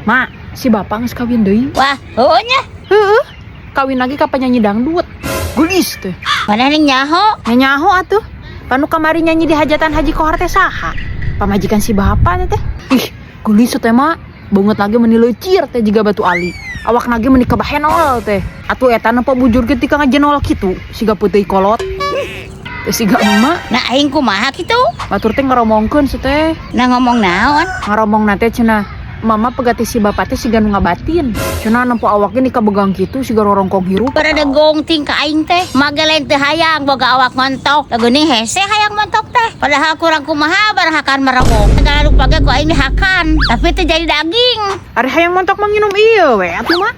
Mak, si bapak geus kawin deui. Wah, heueuh nya. Heeh. Kawin lagi ka penyanyi dangdut. Geulis teh. Mana nih nyaho? Nya nyaho atuh. Pan nu kamari nyanyi di hajatan Haji Kohar teh saha? Pamajikan si bapak teh. Ih, geulis teh, Mak. Beungeut ge meni leucir teh jiga batu ali. Awakna ge meni kabahenol teh. Atuh eta nempo bujur ge tika ngajenol kitu, siga peuteuy kolot. Teh siga emak. Nah, aing kumaha kitu? Batur teh ngaromongkeun si teh. Nah, ngomong naon? Ngaromong teh cenah mama pegat si bapak teh siga nu ngabatin. Cenah nempo awaknya nih kabegang kitu siga rorongkong hirup. Pada gong ting ka aing teh. Mage lain teu hayang boga awak montok. Lagu hese hayang montok teh. Padahal kurang kumaha barang hakan merowok. Segala rupa ge ku aing dihakan. Tapi teu jadi daging. Ari hayang montok mah nginum ieu we atuh, Mak.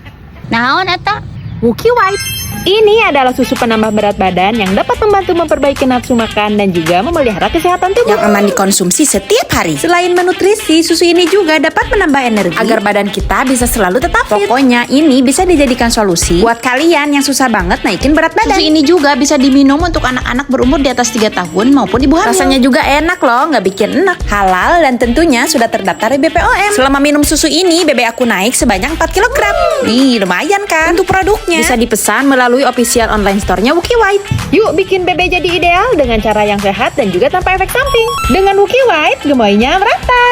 Naon eta? Wuki White. Ini adalah susu penambah berat badan yang dapat membantu memperbaiki nafsu makan dan juga memelihara kesehatan tubuh. Yang aman dikonsumsi setiap hari. Selain menutrisi, susu ini juga dapat menambah energi agar badan kita bisa selalu tetap fit. Pokoknya ini bisa dijadikan solusi buat kalian yang susah banget naikin berat badan. Susu ini juga bisa diminum untuk anak-anak berumur di atas 3 tahun maupun ibu hamil. Rasanya juga enak loh, nggak bikin enek. Halal dan tentunya sudah terdaftar di BPOM. Selama minum susu ini, BB aku naik sebanyak 4 kg. Nih, lumayan kan? Untuk produknya bisa dipesan melalui official online store-nya Wuki White. Yuk bikin bebe jadi ideal dengan cara yang sehat dan juga tanpa efek samping. Dengan Wuki White, gemoynya merata.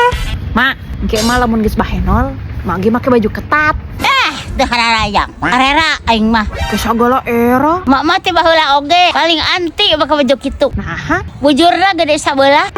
Mak, engke mah lamun geus bahenol, mak ge make baju ketat. Eh, teu hararayang. Arera aing mah. Ke sagala era. Mak mah ti baheula oge paling anti make baju kitu. Nah, Bujurna gede sabelah.